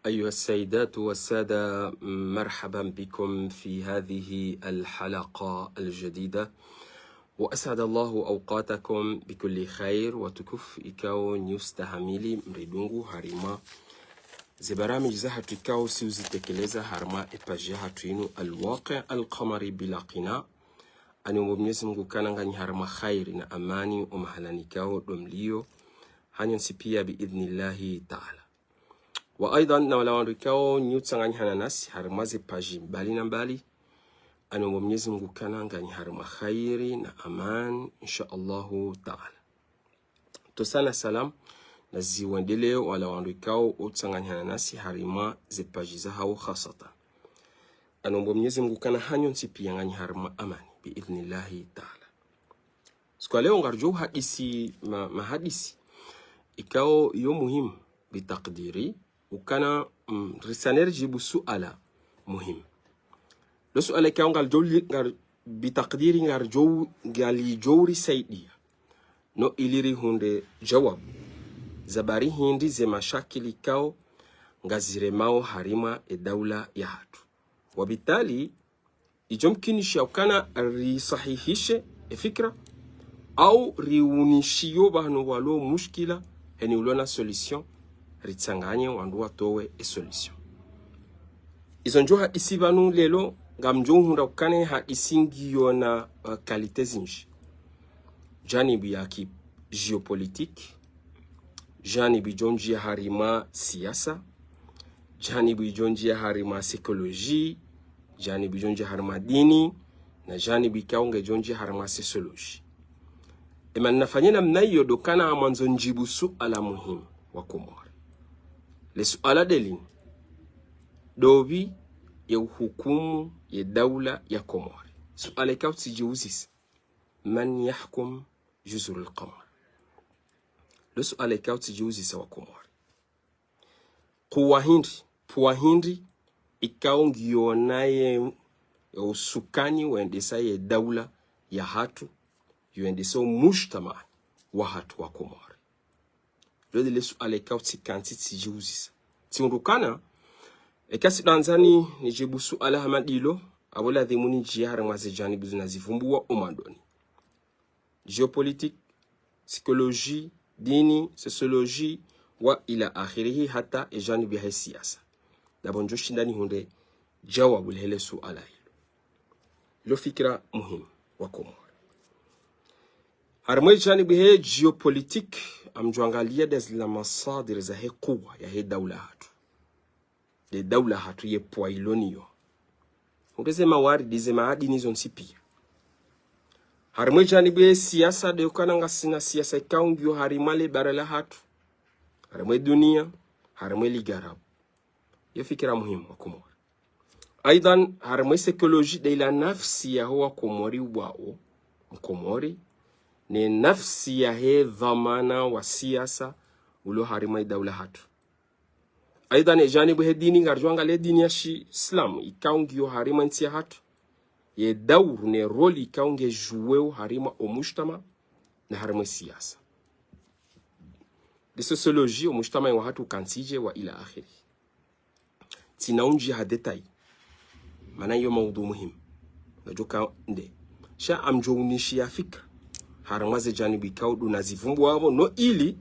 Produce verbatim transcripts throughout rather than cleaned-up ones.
أيها السيدات والسادة، مرحبا بكم في هذه الحلقة الجديدة، وأسعد الله أوقاتكم بكل خير. Watukufu ikao nyi ustahamili mridungu harimwa ze barnamidji zahatru ikao si uzitekeleza harimwa e page yahatru inu Al-Waqi' Al-Qamari Bila Qina. Aniombo Mwenyezi Mungu ukana nganyi harimwa khairi na amani o mahalani ikao ndo mlio, hanyu ntsi pia bi idhnillahi ta'ala. Wa aidhan na wala wandru ikao nyi utsanganyihana nasi harimwa ze page mbali na mbali, aniombo Mwenyezi Mungu ukana nganyi harimwa khairi na amani, insha Allahu ta'ala. Ntsotsana salam na ziwendele wala wandru ikao utsanganyihana nasi harimwa ze page zahao khasatan. Aniombo Mwenyezi Mungu ukana hanyu ntsi pia nganyi harimwa amani, bi idhnillahi ta'ala. Siku ya leo ngaridjo uhadisi ma-, mahadisi ikao yo muhimu, bitakdiri, ukana, mm, ritsahe ridjibu suala muhimu. Lo suala ikao ngalidjo li-, ngal-, bitakdiri ngaridjo, ngalidjo urisaidia no ili rihundre djawabu za bari hindri ze mashakili ikao ngaziremao harimwa e daula yahatru. Wa bitali, idjo mkinisha ukana risahihishe e fikra, au riunishiyo pvanu walo mushkila, heni ulo na solution, ritsanganye wandru watowe e solution. Izo ndjo hadisi pvanu leo, ngamdjo uhundra ukana e hadisi ngiyo na, uh, qualité zinji. Janibu ya ki géopolitique, janibu idjo ndjia harimwa siasa, janibu idjo ndjia harimwa psychologie, janibu idjo ndjia harimwa dini, na janibu ikao ngedjo ndjia harimwa sociologie. Ema nafanye namna iyo ndo ukana ngamwandzo ndjibu suala muhimu wa Komori. Le suala nde lini: ndopvi ye uhukumu ye daula ya Komori? Suala ikao tsidjiuzisa: من يحكم جزر القمر؟ Lo suala ikao tsidjiuzisa wa Komori. Kuwa hindri, puwa hindri, ikao ngiyo naye, e usukani wendesa ye daula yahatru, yendesa o mujtamaa wahatru wa Komori. Lo nde le suala ikao tsikantsi tsidjiuzisa. Tsihundru ukana, eka tsidjo andza ni, nidjibu suala hama ndilo, apvo ladhimu nindjie harimwa ze janibu zinu nazivumbuwa o mwandoni: géopolitique, psychologie, dini, sociologie, wa ila akhirihi, hata e janibu yahe siasa. Ndapvo ndjo shinda nihundre djawabu lahe le suala hilo. Lo fikira muhimu wa Komori. Harimwa e janibu yahe géopolitique, ngamdjo angalia nde zila masadir zahe kuwa yahe daula hatru. Nde daula hatru ye puwa ilo nayo. Hundre ze mawaridi, ze maadini zontsi pia. Harimwa e janibu yahe siasa nde ukana ngasina siasa ikao ngiyo harimwa le bara lahatru, harimwa e dunia, harimwa e ligarabu. Yo fikira muhimu wa Komori. Aidhan, harimwa e psychologie nde ila nafsi yaho wa Komori wao, Mkomori, ne nafsi yahe dhwamana wa siasa ulo harimwa e daula hatru. Aidhan, e janibu yahe dini, ngaridjo angalia e dini ya shiislamu ikao ngiyo harimwa e ntsi yahatru, ye dauru ne rôle ikao nge jouéo harimwa o mujtamaa na harimwa e siasa. Nde sociologie, o mujtamaa wahatru ukantsije wa ila akhiri. Tsina undjia ha détail, mana iyo maudhu muhimu. Ngadjo ka nde. Sha ngamdjo unishiya fikra harimwa ze janibu ikao ndo nazivumbuwa apvo, no ili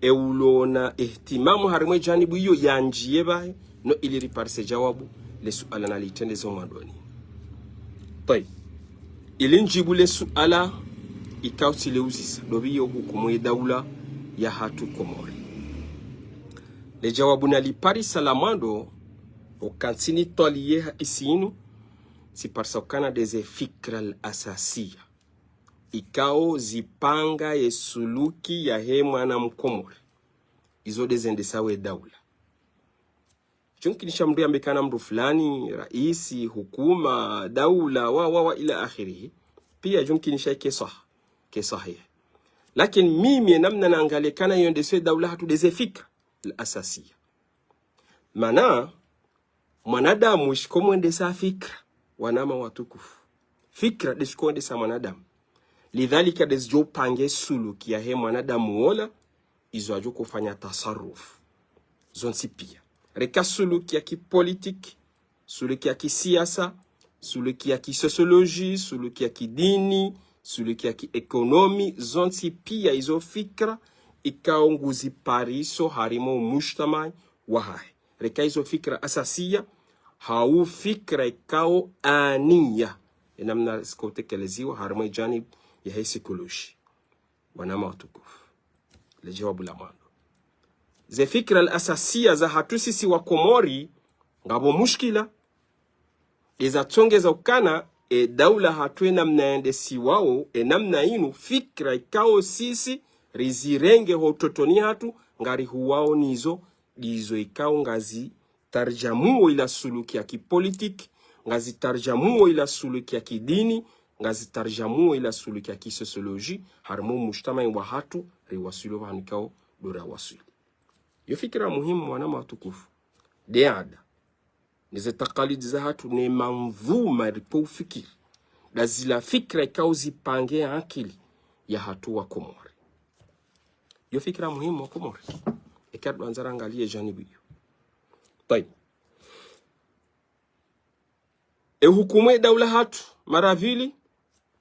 e ulo na ihtimamu harimwa e janibu iyo yandjie pvahe, no ili riparise djawabu le suala nalitrendeze o mwandoni. Tayib. Ili ndjibu le suala ikao tsiliuzisa, ndopvi ye uhukumu ye daula yahatru Komori? Le djawabu naliparisa la mwando, wakati nitwaliye hadisi inu, tsiparisa ukana nde ze fikra al-asasiya ikao zipanga ye suluki yahe mwana Mkomori. Izo nde zendesao e daula. Djumkinisha mndru yambe ukana mndru fulani, raisi, hukuma, daula, wa, wa, wa, ila akhirihi. Pia djumkinisha ke swaha, ke swahihi. Lakini mimi e namna nangalia ukana yendesao e daula hatru nde ze fikra al-asasiya. Mana, mwanadamu shiko mwendesa fikra, wananya watukufu. Fikra nde shiko wendesa mwanadamu. Lidhalika nde zidjo panga e suluki yahe mwanadamu wola, izo adjo ufanya tasarruf. Zontsi pia. Reka suluki ya kipolitiki, suluki ya kisiasa, suluki ya kisosioloji, suluki ya kidini, suluki ya kiekonomi, zontsi pia izo fikra ikao nguzipariso harimwa o mujtamai wahahe. Reka izo fikra asasiya, hau fikra ikao aniya, enamna zikao utekeleziwa harimwa ijanibu yahe psikoloji. Wananya watukufu, le jawabu la mwando. Ze fikra al-asasiya zahatru sisi wa Komori, ngapvo mushkila. Eza tsongeza ukana, e daula hatru enamna yendesiwao, enamna inu, fikra ikao sisi rizirenge ho utotoni hatru, ngarihuwao nizo, ndizo ikao ngazi tarjamuo ila suluki ya kipolitiki, ngazi tarjamuo ila suluki ya kidini, ngazi tarjamuo ila suluki ya kisosioloji, harimwa o mujtamai wahatru, riwaswili pvanu ikao ndo rawaswili. Yo fikira muhimu, wananya watukufu. Nde ada, neze takalidi zahatru, ne manvuma riko ufikiri, nda zila fikira ikao zipange ankili yahatru wa Komori. Yo fikira muhimu wa Komori. Eka ndo andza rangalie janibu iyo. Tayib. E hukumu e daula hatru, mara pvili,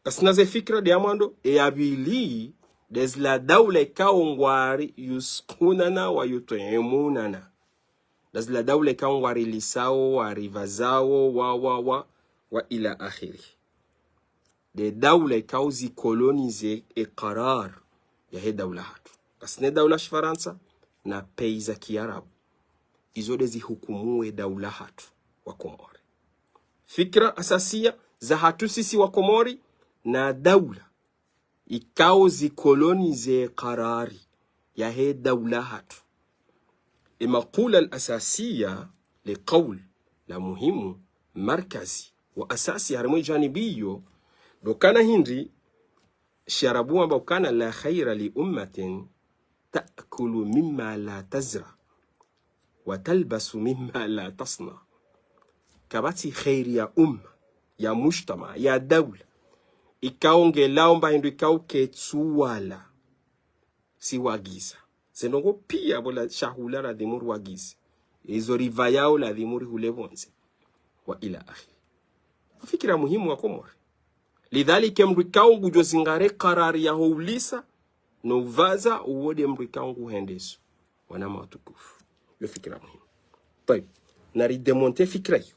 kasina ze fikra nde ya mwando, e ya pvili, nde zila daula ikao ngwari yuskununa wa yutwimununa. Nde zila daula ikao ngwarilisao, waripvazao, wa, wa, wa, wa ila akhiri. Nde daula ikao zikolonize e karar yahe daula hatru. Kasina e daula shifarantsa, na pays za kiarabu. Izo nde zihukumu e daula hatru wa Komori. Fikra asasiya zahatru sisi wa Komori, na daula ikao zikolonize karari yahe daula hatru. E maqula al-asasiya, le kauli la muhimu, markazi, wa asasi harimwa ijanibu iyo, ndo ukana hindri, shiarabu wamba ukana: لا خير لأمة تأكل مما لا تزرع وتلبس مما لا تصنع. Kapvatsi kheri ya umma, ya mujtama, ya daula, ikao ngelao mba hindru ikao ketsuwala, si wagiza. Ze ndrongoo pia pvo la shahula ladhimu riwagize. Izo ripvayao ladhimu rihule pvondze. Wa ila akhiri. Fikira muhimu wa Komori. Lidhalika, mndru ikao ngudjo zingare karari yaho ulisa, no upvaza, uwo nde mndru ikao nguhendeso. Wananya watukufu. Yo fikira muhimu. Tayib. Nari démonter fikira iyo.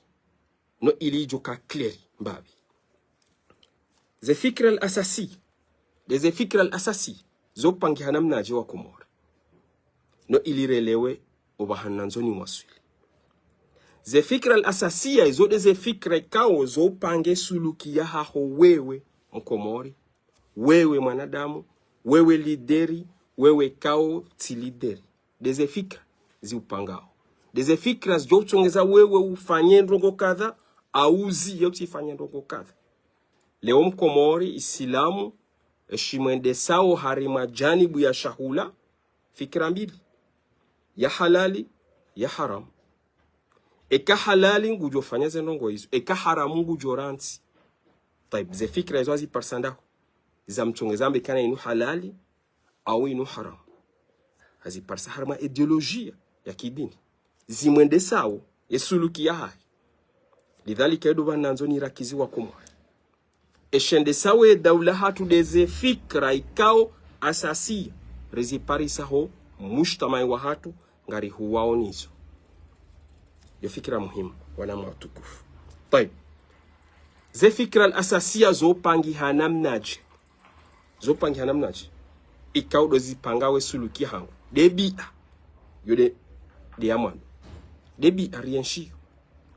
No ili idjo ka clair mbapvi. Ze fikra al-asasi. Nde ze fikra al-asasi zo pangiha namnaje wa Komori. No ili relewe opvahanu nandzo niwaswili. Ze fikra al-asasiya izo nde ze fikra ikao zo pange suluki yahaho wewe Mkomori, wewe mwanadamu, wewe lideri, wewe ikao tsi lideri. Nde ze fikra ziupangao. Nde ze fikra zidjo utsongeza wewe ufanye ndrongoo kadha, au uziye utsifanye ndrongoo kadha. Leo Mkomori, Isilamu, eshimwendesao harimwa janibu ya shahula, fikira mbili. Ya halali, ya haramu. Eka halali ngudjo fanya ze ndrongoo izo. Eka haramu ngudjo rantsi. Tayib, ze fikira izo haziparisa ndahu? Zamtsongeza mbe ukana inu halali, au inu haramu. Haziparisa harimwa ideolojiya ya kidini. Zimwendesao, ye suluki yahahe. Lidhalika, ndo pvanu nandzo nirakizi wa Komori. Eshendesao e daula hatru nde ze fikra ikao asasiya, riziparisa ho mujtamai wahatru, ngarihuwao nizo. Yo fikira muhimu, wananya watukufu. Tayib. Ze fikra al-asasiya zo pangiha namnaje? Zo pangiha namnaje? Ikao ndo zipangao e suluki yahangu. Nde bia. Yo nde, nde ya mwando. Nde bia rienshio.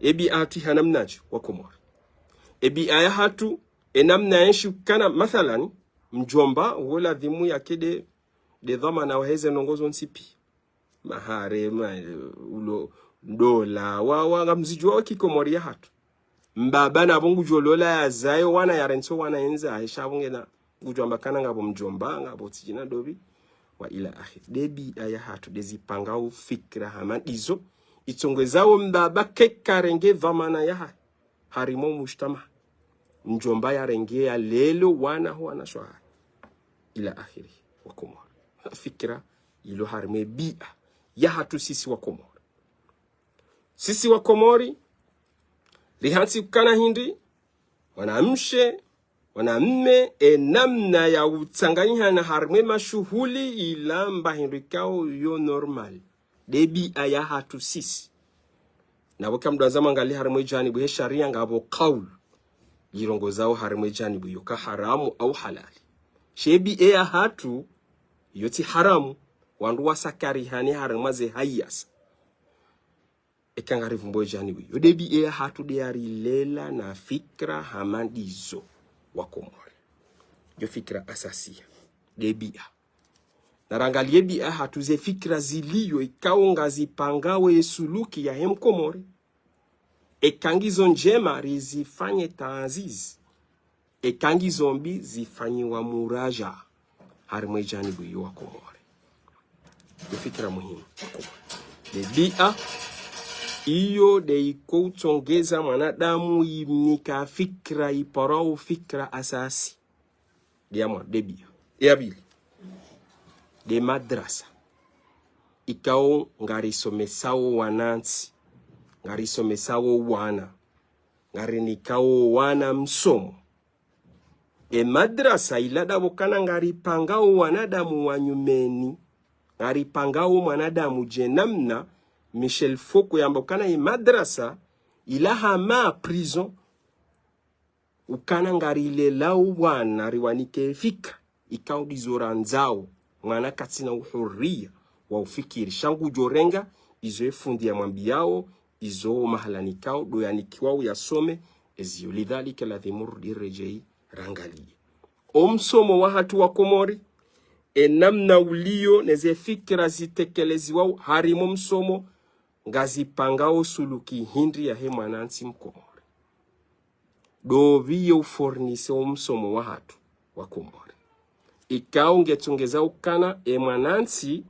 E bia hatru iha namnaje wa Komori? E bia yahatru, enamna yenshi ukana, mathalan, mdjomba, uwo ladhimu yake nde, nde dhwamana wahe ze ndrongoo zontsi pia. Mahare, ma, ulo, ndola, wa, wa, ngamzidjuwa wa kikomori yahatru. Mbaba napvo ngudjo lola yazaye wana, yarentsi o wana yendza, haisha pvo ngena, ngudjo amba ukana ngapvo mdjomba, ngapvo tsidjina ndopvi, wa ila akhiri. Nde bia yahatru, nde zipangao fikira hama ndizo, itsongezao mbaba keka renge dhwamana yahahe harimwa o mujtama. Mdjomba yarenge yalele o wana ho wanashe wahahe. Ila akhiri. Wa Komori. Fikira ilo harimwa e bia yahatru sisi wa Komori. Sisi wa Komori, rihantsi ukana hindri, wanamshe, wanamme, e namna ya utsanganyihana harimwa e mashuhuli ila mba hindru ikao yo normal. Nde bia yahatru sisi. Na pvo ka mdru wandza mwangalie harimwa e janibu he sharia ngapvo kaulu irongozao harimwa e janibu iyo ka haramu au halali. She bia yahatru iyo tsi haramu, wandru wasakarihane harimwa ze hayasa. Eka ngarivumbuo e janibu iyo, nde bia yahatru nde yarilela na fikira hama ndizo wa Komori. Yo fikira asasiya, nde bia. Na rangalie bia yahatru ze fikira zilio ikao ngazipangao e suluki yahe mkomori. Eka ngizo ndjema rizifanye taaziz. Eka ngizo mbi zifanyiwa muraja harimwa e janibu iyo wa Komori. Nde fikira muhimu. Nde bia iyo nde iko utsongeza mwanadamu imnika fikira iparao fikira asasi. Nde ya mwa-, nde bia. Ya pvili. Nde madrasa. Ikao ngarisomesao wanantsi. Ngarisomesao wana. Ngarinikao wana msomo. E madrasa ila ndapvo kana ngaripangao wanadamu wa nyumeni. Ngaripangao mwanadamu dje namna Michel Foucault yamba ukana e madrasa ila hama prison. Ukana ngarilelao wana riwanike fikira ikao ndizo randzao, mwana katsina uhuriya wa ufikiri. Sha ngudjo renga izo e fundi yamwambiyao, izo mahala nikao ndo yanikiwao yasome, eziyo. Lidhalika ladhimu rudi redjei rangalie o msomo wahatru wa Komori, e namna ulio, ne ze fikira zitekeleziwao harimwa o msomo, ngazipangao suluki hindri yahe mwanantsi mkomori. Ndo pvi ye ufournissé o msomo wahatru wa Komori. Ikao ngetsongeza ukana e mwanantsi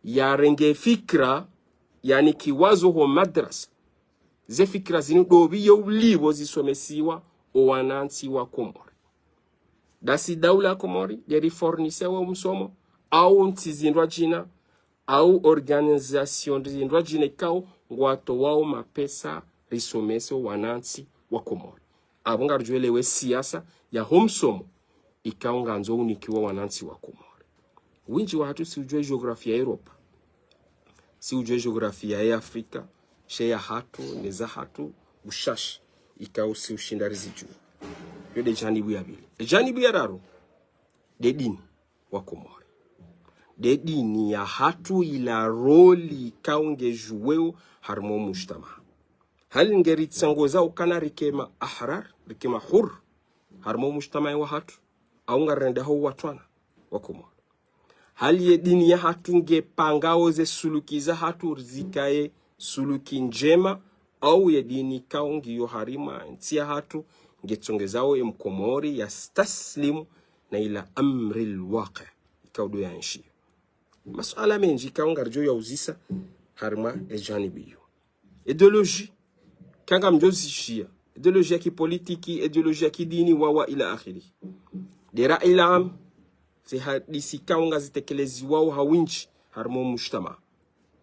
yarenge fikira yanikiwazo ho madrasa. Ze fikira zinu ndo pvi ye ulipvo zisomesiwa o wanantsi wa Komori. Ndasi daula ya Komori, nde rifournissé wo msomo, au ntsi zindrwadjina, au organisation zindrwadjina ikao ngwatowao mapesa risomese wanantsi wa Komori. Apvo ngarudjo elewa e siasa yaho msomo ikao ngandzo unikiwa wanantsi wa Komori. Windji wahatru si udjuwa e géographie ya Europa. Si udjuwa e géographie ya Afrika, she yahatru, ne zahatru, ushashi, ikao si ushinda rizidjuwa. Yo nde janibu ya pvili. E janibu ya raru, nde dini wa Komori. Nde dini yahatru ila rôle ikao nge jouéo harimwa o mujtamaa. Hali nge ritsongoza ukana rike ma ahrar, rike ma hur, harimwa o mujtamaa wahatru, au ngarendaho watwana wa Komori. Hali ye dini yahatru nge pangao ze suluki zahatru zikaye suluki ndjema, au ye dini ikao ngiyo harimwa ntsi yahatru nge tsongezao e mkomori yastaslimu na ila amri lwaqi ikao ndo yaenshi. Masuala mendji ikao ngaridjo yauzisa harimwa e janibu iyo. Idéologie, ikao ngamdjo zishiya. Idéologie ya kipolitiki, idéologie ya kidini, wa, wa ila akhiri. Nde rai la am, ze hadisi ikao ngazitekeleziwao ha windji harimwa o mujtamaa.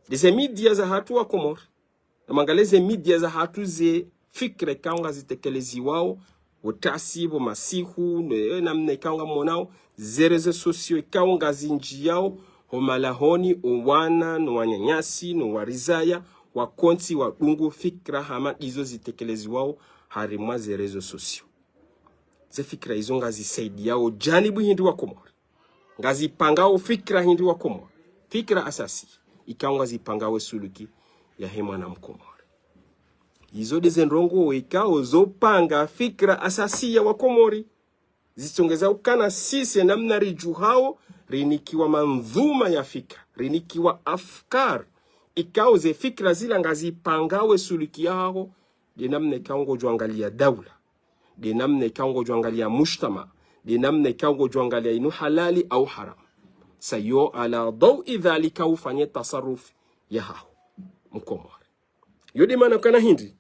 Nde ze média zahatru wa Komori. Na mwangalie ze média zahatru ze fikira ikao ngazitekeleziwao, wotasi, wo masihu, ne namna ikao ngamonao, ze réseaux sociaux ikao ngazindjiyao, ho malahoni, o wana, no wananyasi, no warizaya, wakontsi, wadungu fikira hama ndizo zitekeleziwao harimwa ze réseaux sociaux. Ze fikira izo ngazisaidiyao janibu hindri wa Komori. Ngazipangao fikira hindri wa Komori. Fikira asasi. Ikao ngazipangao e suluki yahe mwana mkomori. Izo nde ze ndrongoo ikao zopanga fikira asasi ya wa Komori. Zitsongeza ukana sisi namna ridjuhao, rinikiwa mandhuma ya fikira, rinikiwa afkar. Ikao ze fikira zila ngazipangao e suluki yaho, nde namna ikao ngodjo angalia daula. Nde namna ikao ngodjo angalia mujtamaa, nde namna ikao ngodjo angalia inu halali au haramu. Sa yo ala dawi dhalika ufanye tasarufi yahaho, mkomori. Yo nde maana ukana hindri,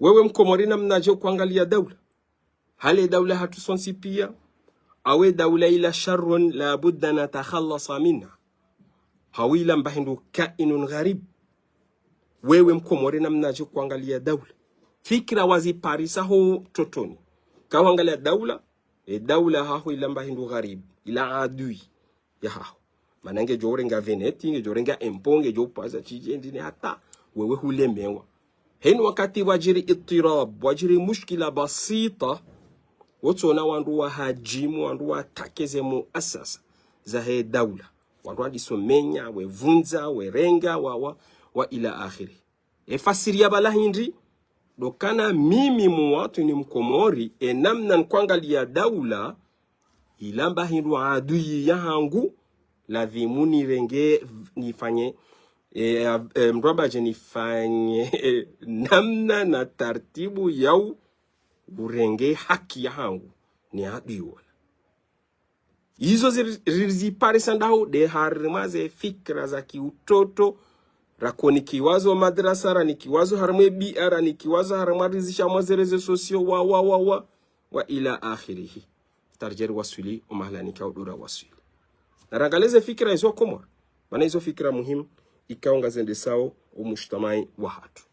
wewe mkomori namnadje ukoangalia daula. Hali e daula yahatru sontsi pia, au e daula ila sharrun la budda natakhallasa minha. Hau ila mba hindru kainun gharib. Wewe mkomori namnaje kwangaliya daula? Fikira waziparisa ho totoni. Ka wangaliya daula, e daula haho ilamba hindru gharibu, ila adui ya haho. Mana ngedjo urenga vingt, ngedjo urenga impôt, ngedjo upaza shidjindri ne hata wewe hulemewa. Heni wakati wadjiri ittirab, wadjiri mushkila basita, wotsona wandru wahajimu, wandru watakeze muasasa zahe daula. Wandru wandisa umenya, wevundza, werenga, wa, wa, wa ila akhiri. E fasiri ya pvala hindri, ndo ukana mimi muwatwini mkomori, e namna nkwangaliya daula, ilamba hindru adui ya hangu, ladhimu nirenge, nifanye, e, e, mdru amba dje nifanye, e, namna na tartibu ya u, urenge haki ya hangu, ni adui wola. Izo ziri-, ziri-, ziparisa ndahu nde harimwa ze fikira za kiutoto, rakonikiwazo madrasa, ranikiwazo harimwa e bia, ranikiwazo harimwa rizisha mwa ze réseaux sociaux, wa, wa, wa, wa, wa ila akhirihi. Taridjeri waswili, o mahala nikao ndo ra waswili. Na rangaliye ze fikira izo Komori. Mana izo fikira muhimu, ikao ngazendesao o mujtamai wa hatru.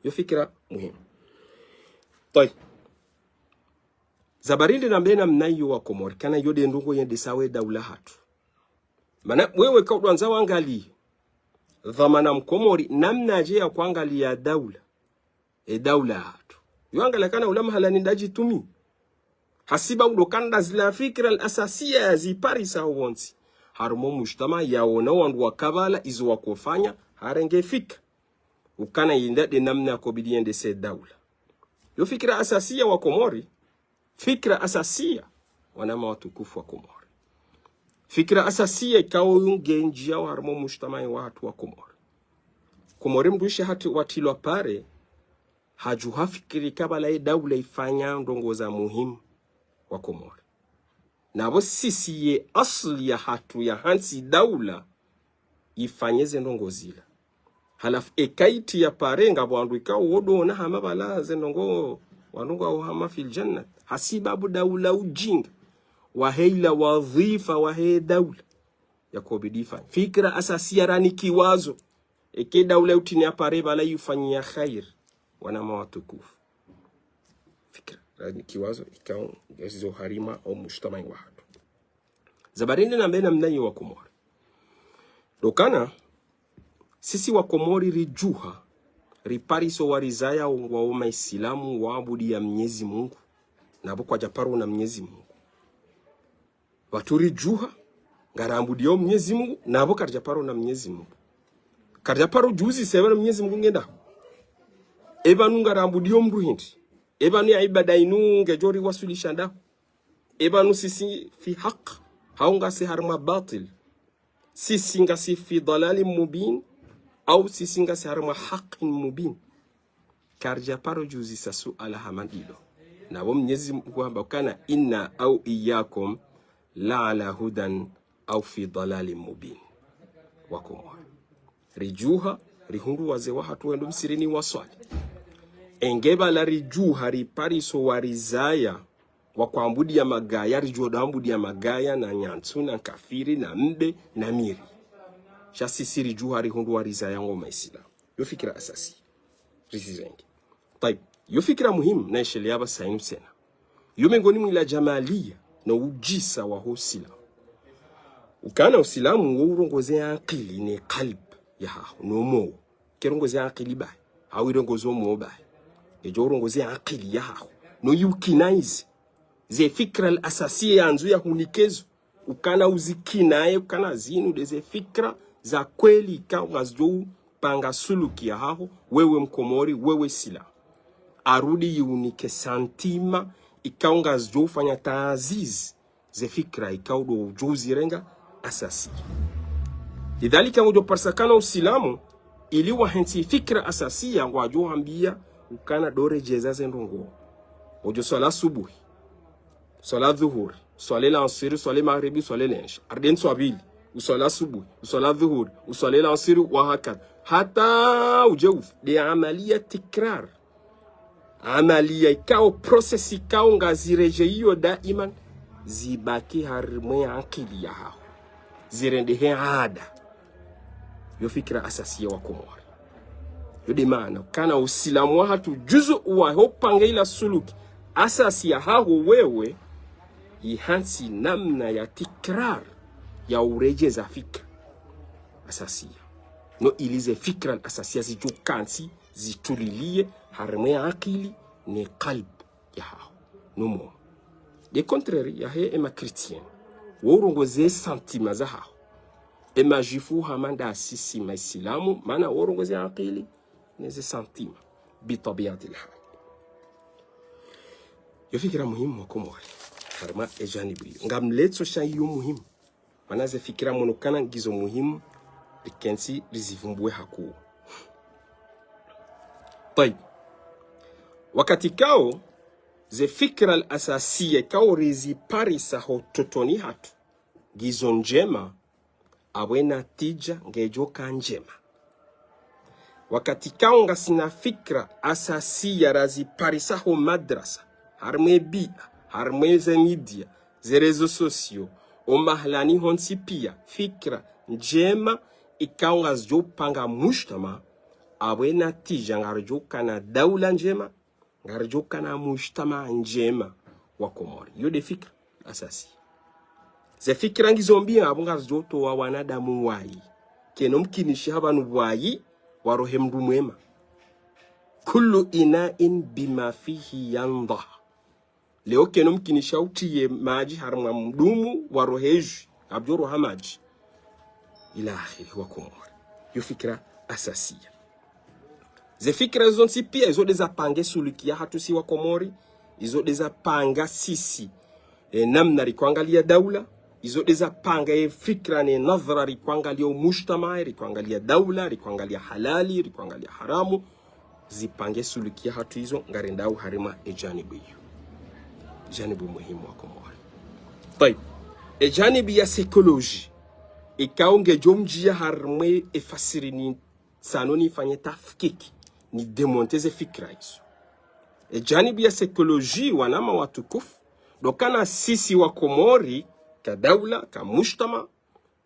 Yo fikira muhimu. Tayi. Za barindi nambe namna iyo wa Komori, kana iyo nde ndrongoo yendesao e daula hatru. Mana wewe ka udjwandza wangaliye, dhwamana mkomori, namnaje ya kwangaliya daula, e daula hatru. Yo angaliya kana ula mahala ni ndadjitumi. Hasibabu ndo ukana zila fikira al-asasiya yaziparisa ho wontsi. Harimwa o mujtama yaona wandru wa kabala izo wakofanya, harenge fikira. Ukana yinda nde namna yakobidi yendese daula. Yo fikira asasiya wa Komori, fikira asasiya, wananya watukufu wa Komori. Fikira asasiya ikao ngendjiyao harimwa o mujtamai wa hatru wa Komori. Komori mdru ishe hatru watrilwa pare, hadjuha fikiri kabla ye daula ifanya ndrongoo za muhimu wa Komori. Na pvo sisi ye asli ya hatru ya hantsi daula ifanye ze ndrongoo zila. Halafu eka itriya pare ngapvo wandru ikao wodo ona hama pvala ze ndrongoo, wandru ngwao hama fil jannat. Hasibabu daula ujinga. Wahe ila wadhwifa wahe daula. Yakobidi ifanye. Fikira asasiya ranikiwazo. Eke daula utriya pare pvala yufanye ya khair. Wananya watukufu. Fikira ranikiwazo ikao ngezo harimwa o mujtamai wa hatru. Za barindi nambe namna iyo wa Komori. Ndo ukana, sisi wa Komori ridjuha, ripariso warizaya ngwao maislamu waabudiya Mnyezi Mungu. Na pvo kwadjaparo ona Mnyezi Mungu. Pvatsu ridjuha, ngaraabudiyao Mnyezi Mungu, na pvo karidjaparo ona Mnyezi Mungu. Karidjaparo djuzi se pvanu Mnyezi Mungu nge ndahu. E pvanu ngaraabudiyao mdru hindri. E pvanu ya ibada inu ngedjo riwaswilisha ndahu. E pvanu sisi fi haq, hau ngasi harimwa batil. Sisi ngasi fi dalalin mubin, au sisi ngasi harimwa haqin mubin. Karidjaparo djuzisa suala hama ndilo. Na pvo Mnyezi Mungu hamba ukana inna au iyyakum la ala hudan au fi dalalin mubin. Wa Komori. Ridjuha, rihundru wazee wa hatru wendo msirini waswali. Enge pvala ridjuha, ripariso warizaya, wa kwaabudiya magaya, ridjo ndo abudiya magaya, na nyantsu, na nkafiri, na mbe, na miri. Sha sisi ridjuha, rihundru warizaya ngwao maislamu. Yo fikira asasi. Rizirenge. Tayib. Yo fikira muhimu, na isheleya pvasa inu tsena. Yo mengoni mwa ila jamaliya, no ujisa waho usilamu. Ukana usilamu, wo urongoze ankili ne kalb ya haho, no moyo. Kerongoze ankili bahi, hau irongoze omoyo bahi. Ngedjo urongoze ankili ya haho. No yiukinayize. Ze fikira al-asasiya yandzo yahunike zo. Ukana uzikinaye, ukana zinu nde ze fikira za kweli ikao ngazidjo upanga suluki ya haho, wewe mkomori, wewe silamu. Arudi yiunike santima, ikao ngazidjo ufanya taazizi ze fikira ikao ndo udjo uzirenga asasiya. Lidhalika ngudjo parisa ukana usilamu, ili wahentsi fikira asasiya ngwadjo hambiya ukana ndo redjeza ze ndrongoo. Udjo swala subuhi, swala dhuhuri, swala lansiri, swala maghribi, swala lensha. Arden swabili, uswala subuhi, uswala dhuhuri, uswala lansiri, wa hakadha. Hata udje ufe. Nde amaliya tikrar. Amaliya ikao, process ikao ngaziredjeyiyo daiman, zibaki harimwa ye ankili ya haho. Zirendehe ada. Yo fikira asasiya wa Komori. Yo de maana kana usilamu wahatru juzu uwaho pange ila suluki asasi yahaho wewe, ihantsi namna ya tikrar ya uredjeza fikra asasiya. No ili ze fikra asasiya zidjo kantsi zituliliye harimwa ye akili ne kalbi yahaho no moyo. De contraire yahe ema chrétien, wo urongoze sentiment zahaho. Ema juifu hama nda sisi maisilamu, mana wo urongoze akili ne ze sentiment, bi tabiati lhal. Yo fikira muhimu wa Komori harimwa e janibu iyo. Ngamletso sha iyo muhimu. Mana ze fikira mono kana ngizo muhimu, rikentsi rizivumbuwe hakuu. Tayib. Wakati kao, ze fikira al asasiya kao riziparisa ho utotoni hatru ngizo ndjema, apvo e natija ngedjo ka ndjema. Wakati kao ngasina fikra asasiya raziparisa ho madrasa, harimwa e bia, harimwa ze media, ze réseaux sociaux, o mahalani hontsi pia, fikra ndjema, ikao ngazidjo panga mujtama, apvo e natija ngaridjo kana daula ndjema, ngaridjo kana mujtama ndjema wa Komori. Yo de fikra asasi. Ze fikra ngizo mbi apvo ngazidjo towa wanadamu wayi. Kayina mkinishiha pvanu wayi warohe mndru mwema. Kullu ina'in bima fihi yandah. Leo kayina mkinishiha utriye madji harimwa mdumu warohe jwi, ngapvo roha madji. Ila akhiri wa Komori. Yo fikra asasiya. Ze fikra zontsi pia, izo de zapanga e suluki yahatru si wa Komori, izo de zapanga sisi, e, namna rikoangalia daula, izo de zapanga e fikra ne nadhara rikoangalia o mujtama, rikoangalia daula, rikoangalia halali, rikoangalia haramu, zipange suluki yahatru izo, ngarendao harimwa e janibu iyo. Janibu muhimu wa Komori. Tayib. E janibu ya psychologie, ikao ngedjo mdjia harimwa e fasiri ni tsano nifanye tafkiki, ni démonter ze fikra izo. E janibu ya psychologie wananya watukufu, ndo kana sisi wa Komori, ka daula, ka mujtama,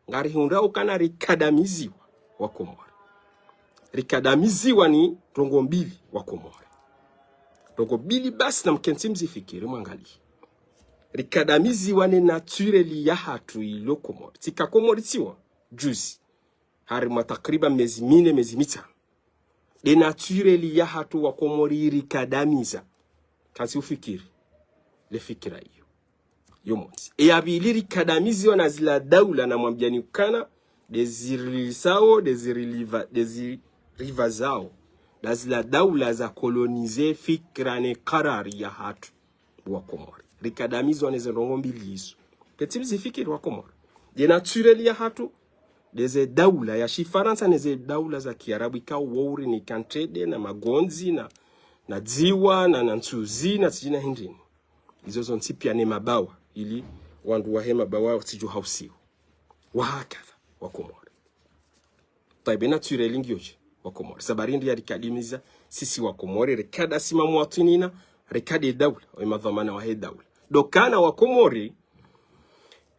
ngarihundrao kana rikadamiziwa wa Komori. Rikadamiziwa ni ndrongo mbili wa Komori. Ndrongo mbili basi na mkentsi mzifikiri mwangalie. Rikadamiziwa ne naturel yahatru ilo Komori. Tsika Komori tsiwa, juzi. Harimwa takriban mezi mine, mezi mitsanu. De naturel yahatru wa Komori irikadamiza. Kantsi ufikiri le fikira iyo. Yo montsi. E ya pvili rikadamiziwa na zila daula namwambiani ukana, de zirilisao, de ziriliva, de zirivazao. Na zila daula za coloniser fikira ne karari yahatru wa Komori. Rikadamizwa ne ze ndrongo mbili izo. Kentsi mzifikiri wa Komori. De naturel yahatru, de ze daula ya shifarantsa ne ze daula za kiarabu ikao wo uri ni kantrede na magondzi na, na dziwa na, na ntsuzi na tsidjina hindrini. Izo zontsi pia ne mabawa, ili wandru wahe mabawa watsidjo hausiwa. Wa hakadha, wa Komori. Tayib, e naturel ngiyo dje, wa Komori. Sababu ndri ya rikadimiza, sisi wa Komori, rikada sima muwatinina, rikade daula, we madhwamana wahe daula. Ndo kana wa Komori,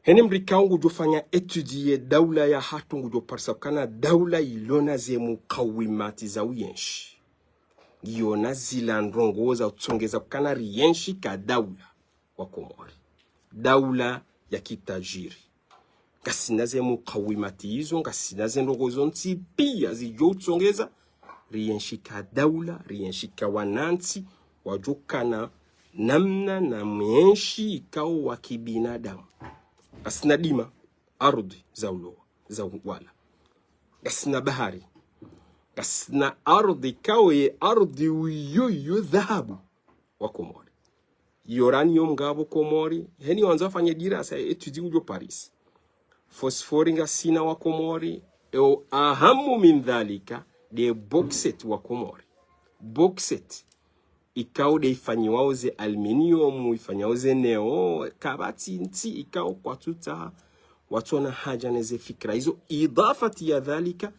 heni mdru ikao ngudjo fanya étude ye daula yahatru ngudjo parisa ukana daula ilona ze mukawimati za uyenshi. Ngiyona zila ndrongo za utsongeza ukana riyenshi ka daula wa Komori. Daula ya kitajiri. Ngasina ze mukawimati izo, ngasina ze ndrongo zontsi pia zidjo utsongeza, riyenshi ka daula, riyenshi ka wanantsi, wadjo kana namna na mwenshi ikao wa kibinadamu. Ngasina dima, ardhi za ulowa, za uwala. Ngasina bahari. Ngasina ardhi ikao ye ardhi uyo yo dhahabu wa Komori. Uranium ngapvo Komori, heni wandza wafanye dirasa, étude ngudjo Paris. Phosphore ngasina wa Komori, e o ahamu min dhalika, de bauxite wa Komori. Bauxite, ikao de ifanyiwao ze aluminium, ifanyiwao ze néon, kapvatsi ntsi ikao kwatsutsaha, watsona haja ne ze fikira izo, idhafati ya dhalika,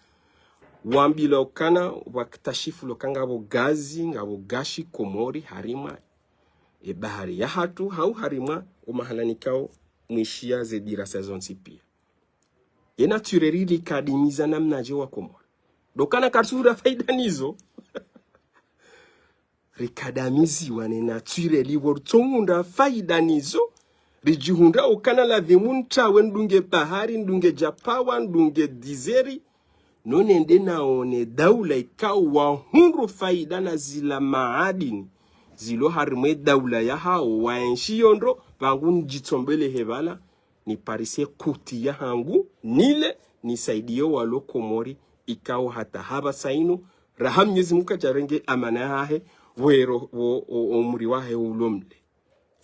wambilwa ukana, waktashifu lo ukana ngapvo gazi, ngapvo gashi Komori, harimwa e bahari yahatru, hau harimwa o mahalani ikao mwishiya ze dirasa zontsi pia. E naturel rikadimiza namnadje wa Komori. Ndo ukana kartsuhundra faida nizo. Rikadamiziwa ne naturel, ivo ritsohundra faida nizo. Ridjihundra ukana ladhimu ntrawe ndunge bahari, ndunge djapawa, ndunge dizeri. No nende naone daula ikao wahundru faida na zila maadini zilo harimwe daula yahao, waenshi yo ndro, pvangu ndjitsombele hepvala, niparise kuti yahangu, nile, nisaidiye walo Komori, ikao hata hapvasa inu, raha Mnyezi Mungu kadjarenge amana yahahe, wero, wo, o, o muri wahe ulo mle.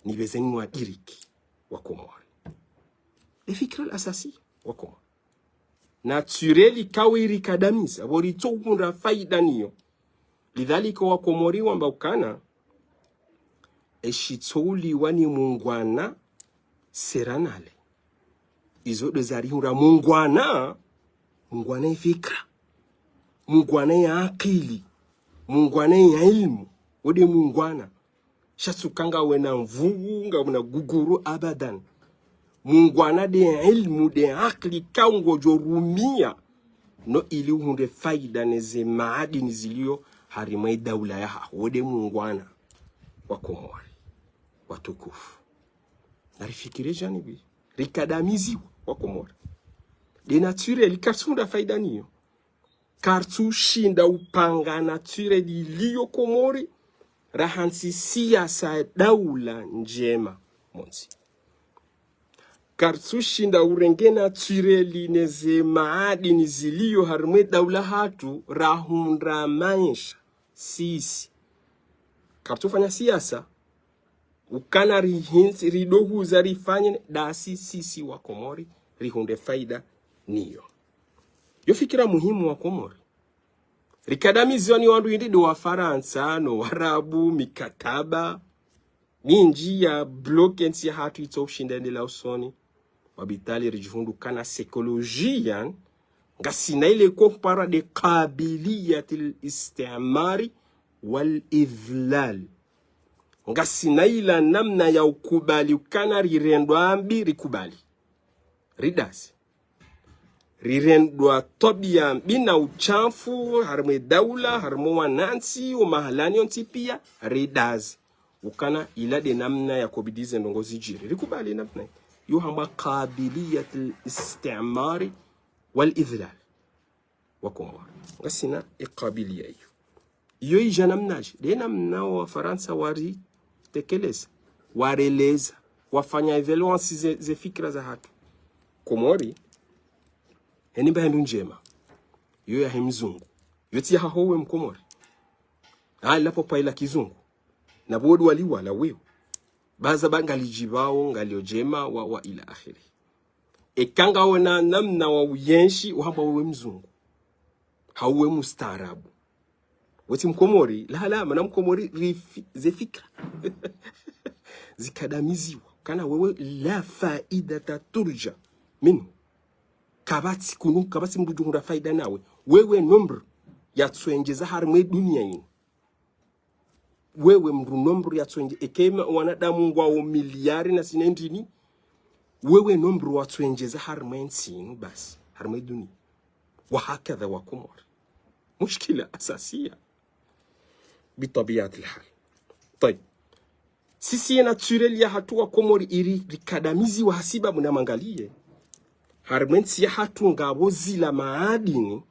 Nipveze nyi wadiriki wa Komori. Le fikira al-asasi wa Komori. Naturel ikao irikadamiza, pvo ritsohundra faida niyo. Lidhalika wa Komori wamba ukana, eshitsouliwa ni mungwana seranale. Izo ndo zarihundra mungwana, mungwana ye fikira. Mungwana ye akili. Mungwana ye ilmu. Wo nde mungwana. Sha tsi uka ngawe na nvuu, ngawe na guguru abadan. Mungwana nde ilmu, nde akili ikao ngodjo rumia. No ili uhundre faida ne ze maadini zilio harimwe daula yahaho. Wo nde mungwana wa Komori. Watukufu. Narifikire janibi. Rikadamiziwa wa Komori. Nde naturel, kartsuhundra faida niyo. Kartsushinda upanga naturel iliyo Komori, raha ntsi siasa daula ndjema montsi. Kartsushinda urenge naturel ne ze maadini zilio harimwe daula hatru, rahundra maesha, sisi. Kartsufanya siasa, ukana rihintsi, ridohuza rifanye, ndasi sisi wa Komori, rihundre faida niyo. Yo fikira muhimu wa Komori. Rikadamiziwa ni wandru indri ndo wa Farantsa, no Warabu, mikataba mindji ya bloke ntsi yahatru itsoushinda yendela usoni. Wabitali ridjihundru ukana psychologiquement, ngasina ile ko hupara nde qabiliyatil istimari wal idhlal. Ngasina ila namna ya ukubali ukana rirendwa mbi rikubali. Ridazi. Rirendwa twabia mbi na uchafu, harimwe daula, harimwe wanantsi, wo mahalani yontsi pia, ridazi. Ukana ila nde namna yakobidi ze ndrongo zidjiri. Rikubali namna. Yo hambwa qabiliyatil istimari wal idhlal. Wa Komori. Ngasina iqabiliya iyo. Iyo idja namnaje? Nde namna wa Farantsa waritekeleza, wareleza, wafanya évaluation ze, ze fikira zahatru. Komori, heni mba hindru ndjema. Iyo yahe mzungu. Iyo tsi yahaho we Mkomori. Ah, lapvo pvaila kizungu. Na pvo ndo waliwala weo. Baza ba ngalidjipvao, ngalio ndjema, wa, wa ila akhiri. Eka ngawe na namna wa uyenshi, uhambwa wewe mzungu. Hau we mustaarabu. We tsi Mkomori, la, la, mana Mkomori, rifi-, ze fikira. Zikadamiziwa. Kana wewe la faidata turja minhu. Kapvatsi kunu, kapvatsi mndru udjohundra faida nawe. Wewe nombre yatsuendjeza harimwe dunia inu. Wewe mndru nombre yatsuendje, eka ema wanadamu ngwao miliari na sina ndrini, wewe nombre watsuendjeza harimwe ntsi inu basi, harimwe dunia. Wa hakadha wa Komori. Mushkila asasiya. Bitabiatil hal. Tayib. Sisi ye naturel yahatru wa Komori iri rikadamiziwa hasibabu na mangaliye. Harimwe ntsi yahatru ngapvo zila maadini,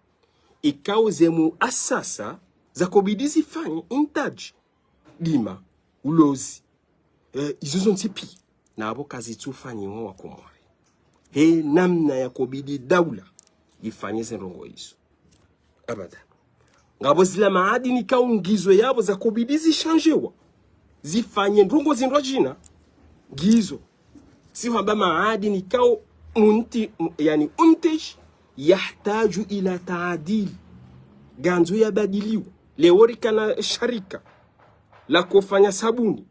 ikao ze muasasa zakobidi zifanye intaji, dima, ulozi, eh, izo zontsi pia, na apvo kazitsufanyiwa wa Komori. He namna yakobidi daula ifanye ze ndrongo izo. Abadan. Ngapvo zila maadini ikao ngizo yapvo zakobidi zishandjewa. Zifanye ndrongo zindrwadjina. Ngizo. Tsi hwamba maadini ikao munti-, mu-, yani, untij yahtaju ila taadil. Ngandzo yabadiliwa. Leo rikana sharika la kofanya sabuni.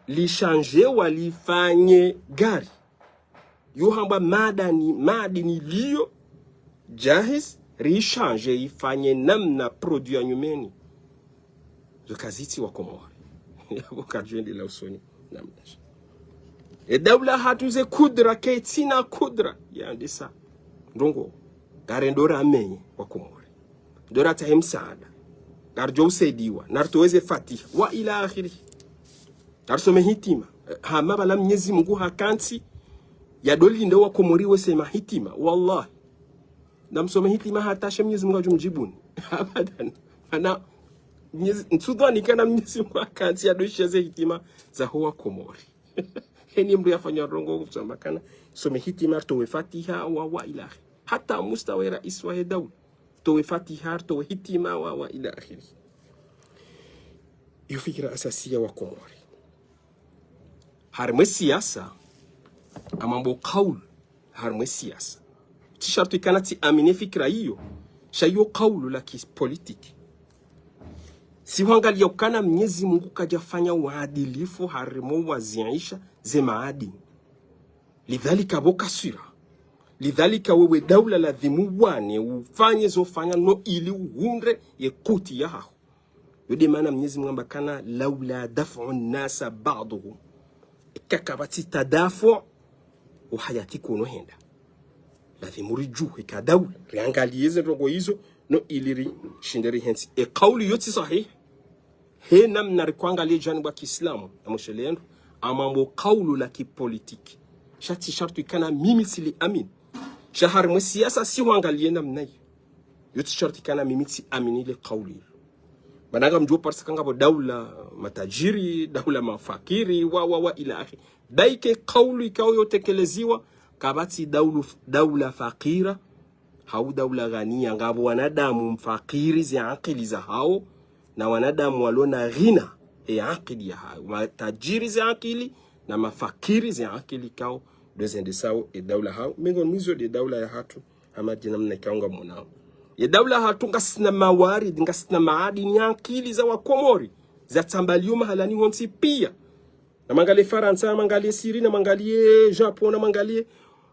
Lishandjewa lifanye gari. Yo hambwa madani, madini liyo, jahiz, rishandje ifanye namna produit ya nyumeni. Zo kazitsi wa Komori. Yapvo kadjwendela usoni namna sha. E daula hatru ze kudra, ketsina kudra. Yandisa. Ndrongo. Ngarendo ramenye wa Komori. Ndo ratsahe msaada. Ngaridjo usaidiwa. Naritowe ze fatiha. Wa ila akhiri. Narisome hitima. Eh, hama pvala Mnyezi Mungu hakantsi yadolinde wa Komori wesome hitima. Wallahi. Namsome hitima hata she Mnyezi Mungu yadjomdjibuni. Abadan. Ana Mnyezi, ntsudhwani kana Mnyezi Mungu hakantsi yadoshiya ze hitima zaho wa Komori. Heni mdru yafanya ndrongoo kusamba kana some hitima, ritowe fatiha wa, wa ila akhiri. Hata mustawa ye rais wahe daula. Ritowe fatiha, ritowe hitima wa, wa ila akhiri. Iyo fikira asasiya wa Komori. Harimwa ye siasa, hama mambo kaulu, harimwa ye siasa. Tsi sharti kana tsiamini fikira iyo, sha iyo kaulu la kipolitiki. Sihwangaliya ukana Mnyezi Mungu kadjafanya uadilifu harimwa waziisha ze maadini. Lidhalika pvo kaswira. Lidhalika wewe daula ladhimu wane ufanye zo ufanya no ili uhundre ye kuti yahaho. Yo nde mana Mnyezi Mungu hamba kana, "لولا دفع الناس بعضهم." Eka kapvatsi tadafu, uhayati kuno henda. Ladhimu ridjuhe eka daula, riangaliye ze ndrongoo izo, no ili rishinde rihentsi. Ye kauli yo tsi sahihi. He namna rikoangaliya janibu ya kiislamu, na mshelendo, hama mambo kaulu la kipolitiki. Sha tsi sharti kana mimi tsiliamini. Sha harimwa ye siasa sihwangaliya namna iyo. Yo tsi sharti kana mimi tsiamini le kauli ilo. Mana ngamdjuo parisa ka ngapvo daula matajiri, daula mafakiri, wa, wa, wa, ila akhiri. Baike kauli ikao yo tekeleziwa, kapvatsi daulu, daula fakira, hau daula ghaniya, ngapvo wanadamu mfakiri ze akili zahawo, na wanadamu walo na ghina ye akili yahawo. Matajiri ze akili, na mafakiri ze akili ikao ndo zendesao ye daula hawo. Miongoni mwa izo nde daula yahatru, hama djina mna ikao ngamonao. Ye daula yahatru ngasina mawaridi, ngasina maadini ya akili za wa Komori, zatsambaliyo mahalani hontsi piya. Namwangaliye Farantsa, namwangaliye Siri, namwangaliye Japon, namwangaliye,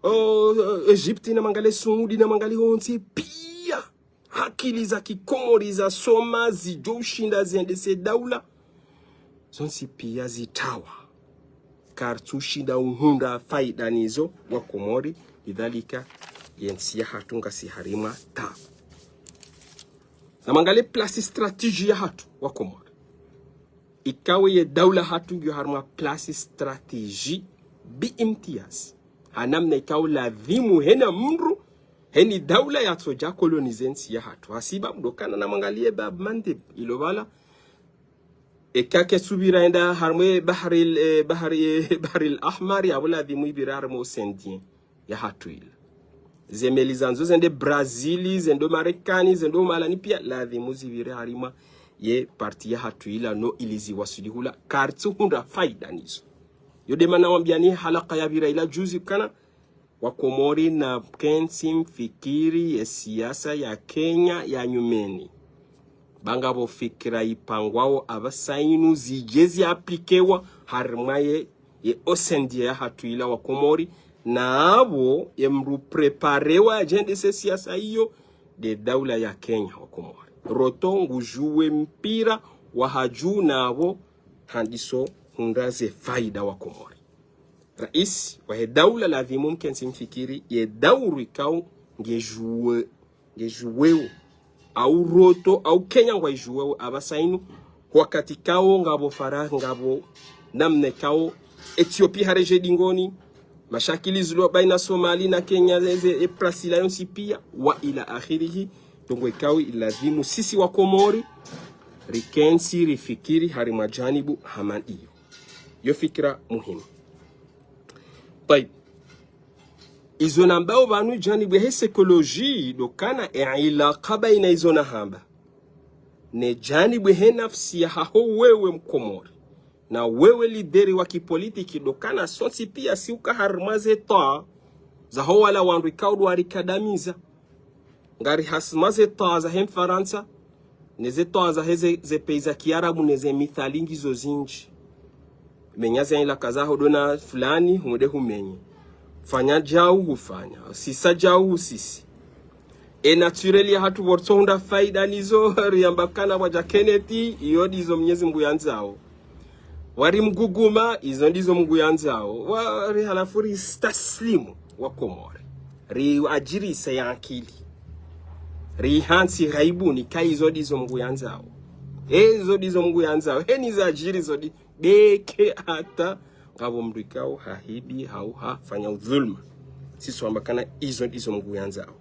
oh, Egypte, namwangaliye Saudi, namwangaliye hontsi piya. Akili za kikomori zasoma, zidjo ushinda ziendese daula, zontsi piya zitawa. Karitsu ushinda uhundra faida nizo wa Komori, lidhalika ye ntsi yahatru ngasi harimwa tabu. Namwangaliye place stratégie yahatru wa Komori. Ikao ye daula yahatru ngiyo harimwa place stratégie bi imtiyaz. Ha namna ikao ladhimu hena mdru, heni daula yatsodja kolonize ntsi yahatru. Hasibabu ndo kana namwangaliye Bab Mandeb, ilo pvala. Eka ketsupvira yenda harimwa ye Bahril, eh, Bahri, eh, Bahril Ahmar, yapvo ladhimu ipvire harimwa Océan Indien yahatru ila. Ze meli zandzo zende Brazil, zendo Marekani, zendo mahalani piya, ladhimu zipvire harimwa ye partie yahatru ila no ili ziwaswili hula, karitsu hundra faida nizo. Yo nde mana wambiyani halaka yapvira ila juzi kana, wa Komori namkentsi mfikiri ye siasa ya Kenya ya nyumeni. Ba ngapvo fikira ipangwao apvasa inu zidje ziaplikewa harimwa ye, ye Océan Indien yahatru ila wa Komori, na apvo ye mdru préparewa yadjendese siasa iyo, nde daula ya Kenya wa Komori. Roto ngudjuwe mpira wa hadju na apvo handiso hundra ze faida wa Komori. Rais wahe daula ladhimu mkentsi mfikiri ye dauru ikao ngedjuwe, ngedjuweo. Au Roto, au Kenya ngwaidjuweo apvasa inu. Wakati ikao ngapvo Farah, ngapvo namna ikao Ethiopie haredjei dingoni. Mashakili zilo baina Somali na Kenya, ze, ze, ye place ila yontsi piya, wa ila akhirihi. Ndrongoo ikao iladhimu sisi wa Komori rikentsi rifikiri harimwa janibu hama ndiyo. Yo fikira muhimu. Tayib. Izo nambao pvanu janibu yahe psychologie, ndo kana ye ilaka baina izo nahamba ne janibu yahe nafsi yahaho wewe Mkomori, na wewe lideri wa kipolitiki, ndo kana sontsi piya si uka harimwa ze taa zaho wala wandru ikao ndo warikadamiza. Ngari harimwa ze taa zahe Mfarantsa, ne ze taa zahe ze, ze pays za Kiarabu, ne ze mithali ngizo zindji. Menya ze ilaka zaho ndo na fulani, humwende humenye. Fanya djau hufanya. Sisa djau husisi. Ye naturel yahatru pvo ritsohundra faida nizo, riamba kana pvwadja Kenneth, iyo ndizo Mnyezi Mungu yandzao. Wari mguguma, izo ndizo Mungu yandzao. Wari halafu ristaslimu wa Komori. Riadjirise ye akili. Rihantsi ghaibuni, ka izo ndizo Mngu yandzao. Ezo ndizo Mngu yandzao. Heni zadjiri zo ndi beke hata ngapvo mdru ikao hahibi hau hafanya udhulma. Sisi wamba kana izo ndizo Mngu yandzao.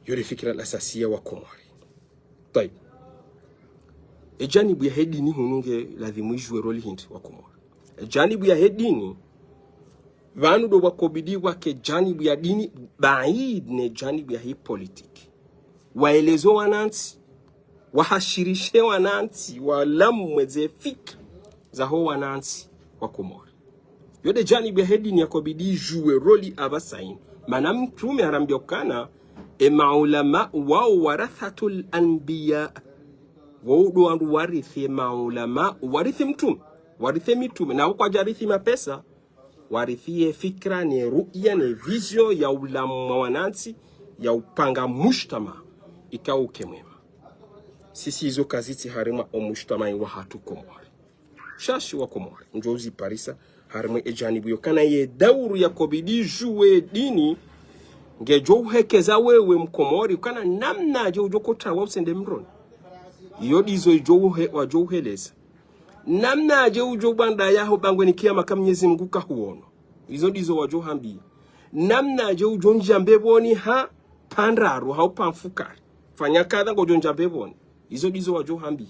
Yo nde fikira la asasiya wa Komori. Tayib. E janibu yahe dini hunu nge ladhimu idjuwe roli hindri wa Komori. E janibu yahe dini, pvanu ndo pvwakobidi pvwake janibu ya dini, baid ne janibu yahe politiki. Waeleze wanantsi, wahashirishe wanantsi, walamwe ze fikira zaho wanantsi wa Komori. Yo nde janibu yahe dini yakobidi idjuwe roli apvasa inu. Mana Mtrume harambia ukana, e maulama wao warathatul anbiya. Wao ndo wandru warithi e maulama, warithi Mtrume, warithi mitrume. Na wo kwadjarithi mapesa, warithi ye fikira, ne ru'ya, ne vision ya ulamwa wanantsi, ya upanga mujtama, ikao uke mwema. Sisi izo kazitsi harimwa o mujtama wahatru Komori. Shashi wa Komori, ndjo uziparisa, harimwa e janibu yo. Kana ye dauru yakobidi idjuwe dini, ngedjo uhekeza wewe Mkomori, kana namnadje udjo kotrawa usende mroni. Iyo ndizo idjo uhe-, wadjo uheleza. Namnadje udjo banda yaho bangweni kiyama ka Mnyezi Mngu kahuono. Izo ndizo wadjo hambia. Namnadje udjo ndjia mbepvoni ha pandraru hau pamfukari. Fanya kadha ngodjo ndjia mbepvoni. Izo ndizo wadjo hambia.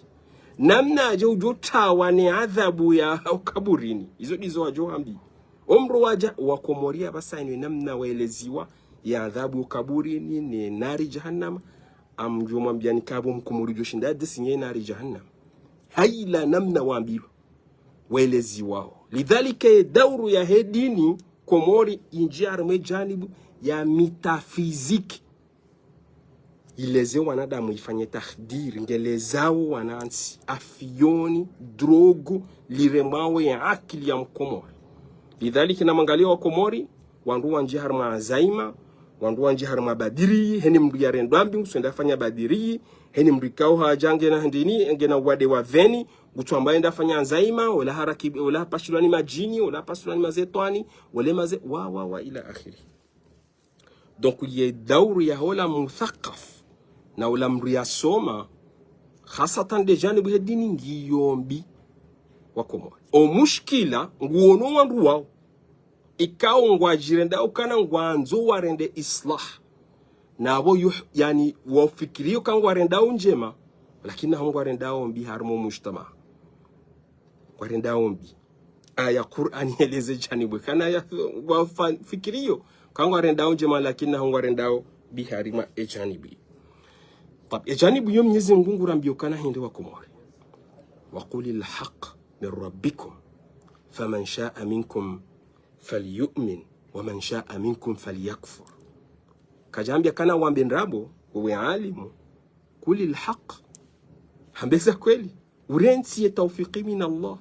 Namnadje udjo trawa ne adhabu ya hau kaburini. Izo ndizo wadjo hambia. O mdru wadja wa Komori apvasa inu namna waeleziwa ya adhabu kaburini ne nari jahannama. Amdjo mwambiani kapvo Mkomori udjo shinda adisi nye nari jahannama. Haila namna wambilwa. Waeleziwao. Lidhalika ye dauru yahe dini Komori indjia harimwa e janibu ya mitafiziki. Ileze wanadamu ifanye tahdiri, ngelezao wanantsi, afioni, drogu, liremwao ye akili ya Mkomori. Lidhalika namwangalie wa Komori, wandru wandjia harimwa Alzheimer, wandru wandjia harimwa badiri, heni mdru yarendwa mbi, nguswenda fanya badiri, heni mdru ikao hadja ngena ndini, ngena uwade wa veni, ngutwamba enda fanya Alzheimer, ola haraki, ola hapashilwa ni madjini, ola hapashilwa ni mashetwani, ole maze, wa, wa, wa, ila akhiri. Donc, ye dauru yaho ola muthakaf, na ola mdru yasoma, khasatan nde janibu he dini ngiyo mbi wa Komori. O mushkila, nguono wandru wao. Ikao ngwadjirendao ukana ngwandzo warende islah. Napvo yo, yani, wafikiriyo ka ngwarendao ndjema, lakini naho ngwarendao mbi harimwa o mujtama. Ngwarendao mbi. Aya Qur'an yeleze janibu kana ya wafa-, fikiriyo ka ngwarendao ndjema, lakini naho ngwarendao mbi harimwa e janibu. Tab, e janibu yo Mnyezi Mngu ngurambiyo ukana hindri wa Komori. وقل الحق من ربكم فمن شاء منكم فليؤمن ومن شاء منكم فليكفر. Kadjambia kana wambe ndrabo, wewe alimu, قل الحق. Hamba eza kweli. Urentsi ye taufiki min Allah.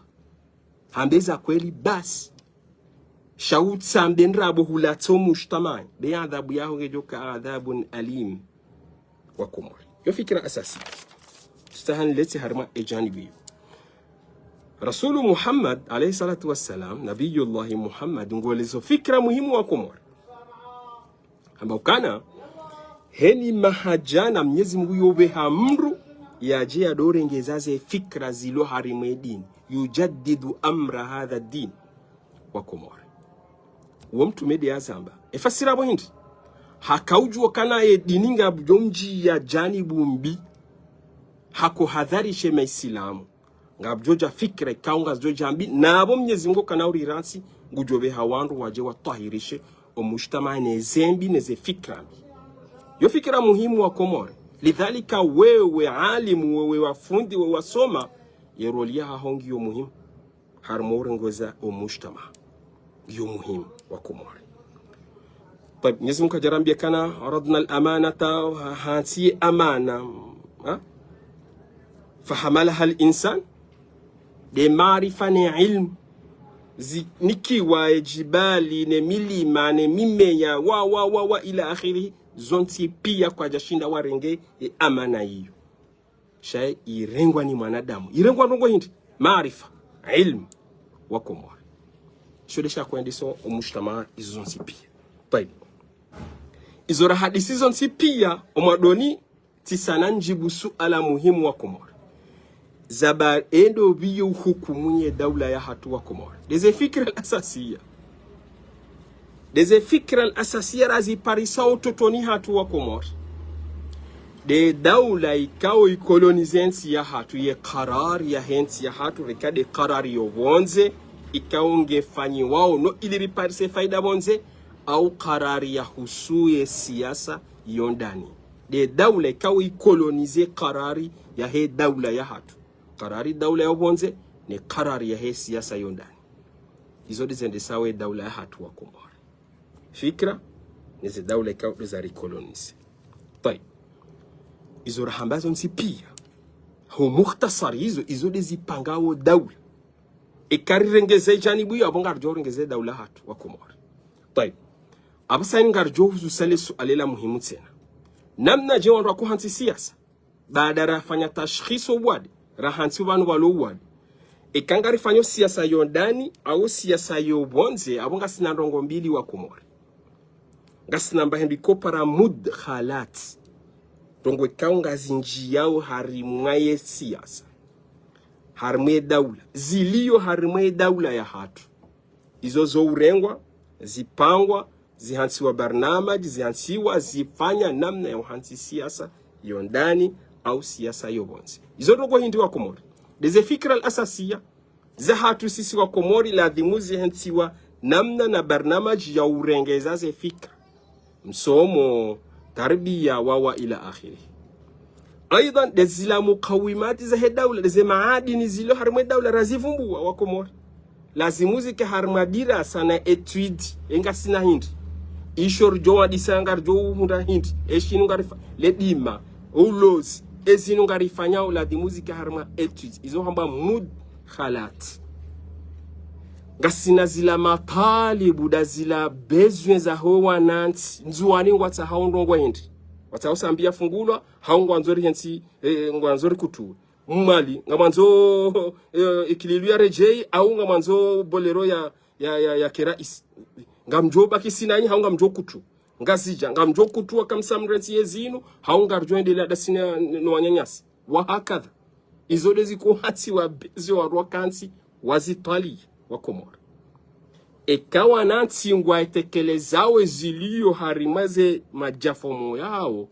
Hamba eza kweli basi. Sha utsambe ndrabo hulatso mujtama. Be adhabu yaho ngedjoka adhabun alim. Wa Komori. Yo fikira asasi. Tutahanlete harimwa e janibu yo. Rasulu Muhammad, alayhi salatu wassalam, Nabiyullahi Muhammad, ngolezo fikira muhimu wa Komori. Hamba ukana, heni maha djana Mnyezi Mngu yopveha mdru, yadje yadorengeza ze fikira zilo harimwa e dini. يجدد أمر هذا الدين. Wa Komori. Wo mtrume nde yazamba. E fasira pvo hindri. Haka udjuwa ukana e dini ngapvo ndjiya janibu mbi. Hako hadharishe maisilamu. Ngapvo dja fikira ikao ngazidjo dja mbi. Napvo Mnyezi Mngu kana urirantsi. Ngudjopveha wandru wadje watwahirishe o mujtama ne ze mbi ne ze fikira mbi. Yo fikira muhimu wa Komori. Lidhalika wewe alimu, wewe wa fundi, wewe wasoma. Ye roli yahaho ngiyo muhimu. Harimwa urengoza o mujtama. Yo muhimu wa Komori. Tayib, Mnyezi Mngu kadjarambia kana, عرضنا الأمانة, ha-, hantsi amana. Ha? فحملها الإنسان. Nde maarifa ne ilmu. Zinikiwa e djibali, ne milima, ne mimeya, wa, wa, wa, wa, ila akhirihi. Zontsi pia kwadjashinda warenge e amana iyo. Sha irengwa ni mwanadamu. Irengwa ndrongo hindri? Maarifa, ilmu, wa Komori. Sho nde sha kwendisa o mujtama izo zontsi pia. Tayib. Izo rahadisi zontsi pia, omwadoni, tsisina ndjibu suala muhimu wa Komori. Zaba endo biyo uhukumu ye daula yahatru wa Komori. Ndeze fikra al-asasiya. Ndeze fikra al-asasiya raziparisa otrotoni hatru wa Komori. Nde daula ikao ikolonize ntsi yahatru, ye karari yahe ntsi yahatru, reka nde karari yo pvondze, ikao ngefanyiwao no ili riparise faida pvondze, au karari yahusu ye siasa yo ndani. Nde daula ikao ikolonize karari yahe daula yahatru. Karari daula yo pvondze, ne karari yahe siasa yo ndani. Izo ndezendesao ye daula yahatru wa Komori. Fikra, neze daula ikao ndeza rikolonize. Tayib. Izo rahamba zontsi pia. Ho mukhtasari izo, izo ndezipangao daula. Eka rirengeze janibu iyo, apvo ngaridjo rengeze daula hatru wa Komori. Tayib. Apvasa ini ngaridjo huzusa le suala la muhimu tsena. Namnadje wandru wakohantsi siasa? Baada rafanya tashkhiso wade, rahantsi pvanu pvalo wade. Eka ngarifanyo siasa yo ndani, au siasa yo pvondze, apvo ngasina ndrongo mbili wa Komori. Ngasina mba hindru ikopara mudkhalat. Ndrongo ikao ngazindjiyao harimwa ye siasa. Harimwa ye daula. Zilio harimwa ye daula yahatru. Izo zo urengwa, zipangwa, zihantsiwa barnamaj, zihantsiwa, zifanya namna ya uhantsi siasa yo ndani au siasa yo pvondze. Izo ndrongo hindri wa Komori. Ndeze fikra al-asasiya, zahatru sisi wa Komori, ladhimu zihantsiwa namna na barnamaj ya urengeza ze fikra. Msomo, tarbiya, wa, wa ila akhiri. Aidhan, ndezila mukawimati zahe daula, ndeze maadini zilo harimwa ye daula razivumbua wa Komori. Lazimu zike harimwa dirasa na étude, engasina hindri. Isho ridjo wandisa ngaridjo uhundra hindri. Eshinu ngarifa, le dima, ulozi, ezinu ngarifanyao lazimu zike harimwa étude. Izo hamba mudkhalat. Ngasina zila matalibu nda zila besoin zaho wanantsi. Ndzuwani ngwatsahao ndrongo hindri. Watsahao sambi yafungulwa, hau ngwandzo rihentsi, eh, ngwandzo rikutuwe. Mwali, ngamwandzo, eh, ikililu ya redjei, au ngamwandzo bolero ya, ya, ya, ya keraisi. Ngamdjo baki sinanyi, hau ngamdjo kutu. Ngazidja, ngamdjo kutu wakamsa mrentsi yezinu, hau ngaridjo endelea nda sina no wananyasi. Wa hakadha. Izo ndezikohantsi wa be-, zi wandru wakantsi, wazitwali wa Komori. Eka wanantsi ngwatekelezao ezilio harimwa ze madjafomo yao,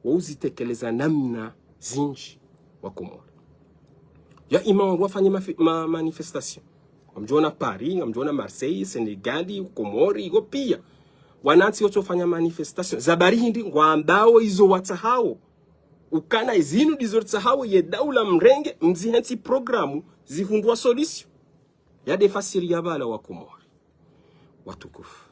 wo uzitekeleza namna zindji wa Komori. Ya ima wandru wafanye mafi-, ma-, manifestation. Ngamdjo ona Paris, ngamdjo ona Marseille, Sénégal, Komori, iko pia. Wanantsi wontsi wafanya manifestation. Zabari hindri ngwambao izo watsahao. Ukana izinu ndizo ritsahao ye daula mrenge, mzihentsi programu, zihundrwa solution. Ya nde fasiri ya pvala wa Komori. Watukufu.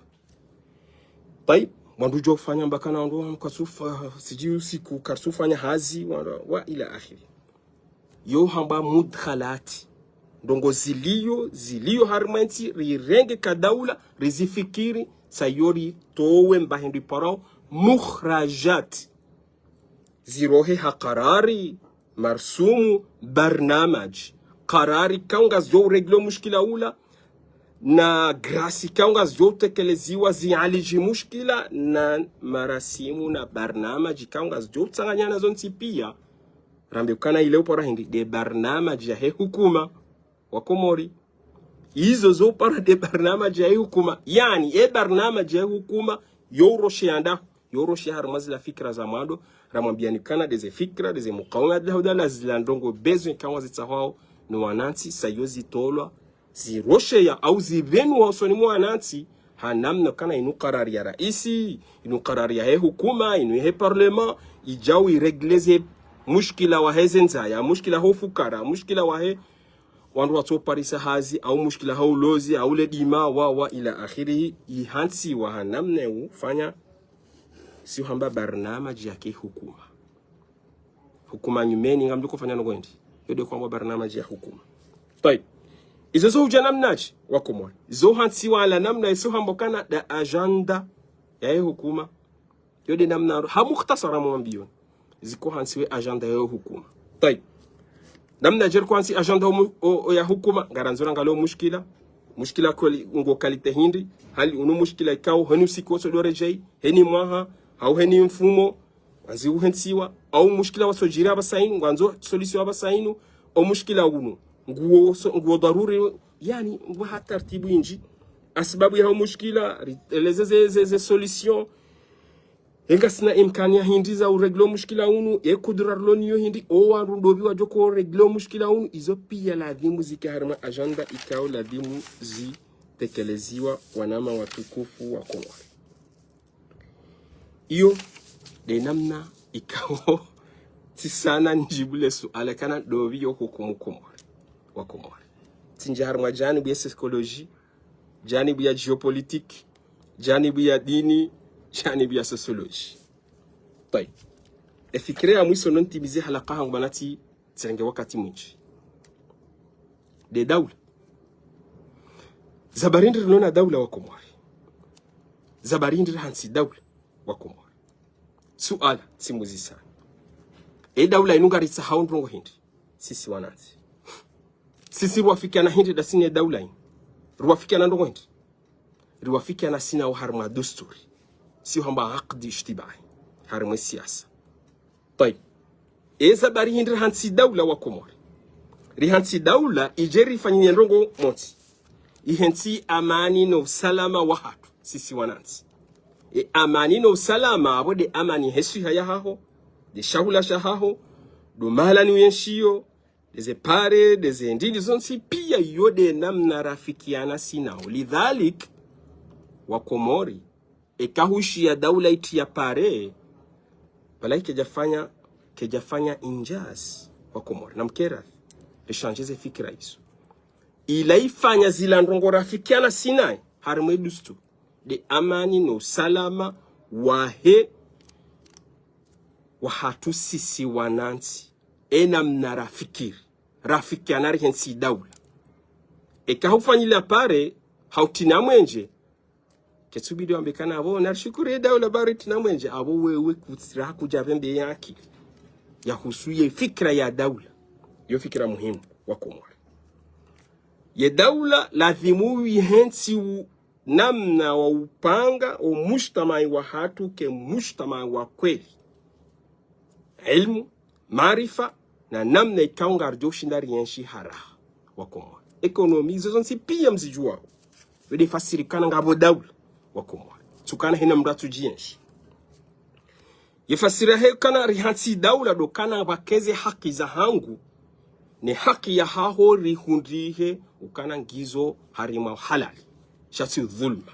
Tayib, wandru djo fanya mbakana wandru wa mkasufa, siji usiku, karisufanya hazi, wandru wa ila akhiri. Yo hamba mudkhalati. Ndrongo zilio, zilio harimwa entsi, rirenge ka daula, rizifikiri, sa yo ritowe mba hindru iparao, mukhrajat. Zirohe ha karari, marsumu, barnamaj. Karari ikao ngazidjo urégler o mushkila ula, na grasi ikao ngazidjo utekeleziwa zialiji mushkila, na marasimu na barnamaj ikao ngazidjo utsanganyana zontsi pia. Rambe ukana ile upara hindri nde barnamaj yahe hukuma wa Komori. Izo zo upara nde barnamaj yahe hukuma. Yaani, e barnamaj yahe hukuma, yo uroshe ya ndahu. Yo uroshe harimwa zila fikira za mwando, ramwambiani ukana ndeze fikira, ndeze mukawima, ndeze hudala, zila ndrongo besoin ikao zitsahwao no wanantsi, sa yo zitolwa, zirosheya au zipvenuwa usoni mwa wanantsi, ha namna ukana inu karari ya raisi, inu karari yahe hukuma, inu yahe parlement, idjao irégler ze mushkila wahe ze ndzaya, mushkila ho fukara, mushkila wahe wandru watsoparisa hazi, au mushkila ha ulozi, au le dima, wa, wa ila akhirihi, ihantsiwa ha namna ufanya, si uhamba barnamaj yake hukuma. Hukuma nyumeni, ngamdjo kofanya ndrongo hindri. Yo nde kwamba barnamaj ya hukuma. Tayib. Izo zo udja namnadje wa Komori. Zo hantsiwa ala namna izo hamba ukana nda ajanda yahe hukuma. Yo nde namna, ha mukhtasara mwambiyo. Zikohantsiwa ajanda yahe hukuma. Tayib. Namnadje rikohantsi ajanda o mu-, o, o ya hukuma, ngarandzo rangalie o mushkila. Mushkila kweli, ngo qualité hindri. Hali unu mushkila ikao, heni usiku wotsi ndo redjei, heni mwaha, hau heni mfumo, wandzao uhentsiwa, au mushkila watsodjiri apvasa inu, ngwandzo solution apvasa inu, o mushkila unu, nguwo so-, nguwo dharuri, yaani, nguwo ha tartibu indji. Hasibabu ya o mushkila, ri-, eleze ze, ze, ze solution, e ngasina imkani ya hindri za urégler o mushkila unu, e kudura rilo nayo hindri, o wandru ndopvi wadjo ko régler o mushkila unu, izo pia ladhimu zike harimwa agenda ikao ladhimu zitekeleziwa wananya watukufu wa Komori. Iyo, nde namna ikao tsisaya nidjibu le suala kana ndopvi yo hukumu Komori, wa Komori. Tsindji harimwa janibu ya psychologie, janibu ya géopolitique, janibu ya dini, janibu ya sociologie. Tayib. E fikira ya mwiso no ntimize halaka hangu mana tsi, tsirenge wakati mwindji. Nde daula. Za bari hindri rilo na daula wa Komori. Za bari hindri rihantsi daula wa Komori. Suala, tsimuzisani. E daula inu ngaritsaho ndrongo hindri. Sisi wanantsi. Sisi rwafikiana hindri ndasi ne daula inu. Rwafikiana ndrongo hindri. Rwafikiana sinawo harimwa dusturi. Sio hamba aqdi ijtimai. Harimwa siasa. Tayib. E za bari hindri rihantsi daula wa Komori. Rihantsi daula idje rifanye ndrongo montsi. Ihentsi amani no usalama wahatru. Sisi wanantsi. E amani no usalama, apvo nde amani he swiha yahaho, nde shahula shahaho, ndo mahala ni uyenshio, nde ze pare, nde ze ndini zontsi pia iyo nde namna rafikiana sinawo. Lidhalik, wa Komori, eka hushiya daula itriya pare, pvala kedjafanya, kedjafanya injaz wa Komori. Namkere, rishanje ze fikira izo. Ila ifanya zila ndrongo rafikiana sinayi, harimwa e dusturi, nde amani no usalama wahe, wahatru sisi wanantsi. E namna rafikiri, rafikiana rihentsi daula. Eka hufanyiliya pare, hautriya mwenje, ketsubidi wambe kana apvo, narishukuru ye daula bari ritriya mwenje, apvo wewe kutsira kudja pvembe ya akili. Ya husu ye fikira ya daula. Yo fikira muhimu wa Komori. Ye daula ladhimu ihentsi u-, namna wa upanga o mujtamai wahatru ke mujtamai wa kweli. Ilmu, maarifa, na namna ikao ngaridjo ushinda rienshi ha raha wa Komori. Ekonomi, izo zontsi pia mzidjuwao. Yo nde fasiri kana ngapvo daula wa Komori. Tsukana hena mndru atsudjienshi. Ye fasiri yahe kana rihantsi daula ndo kana pvwakeze haki zahangu, ne haki yahaho rihundrihe ukana ngizo harimwa halali. Sha tsi dhulma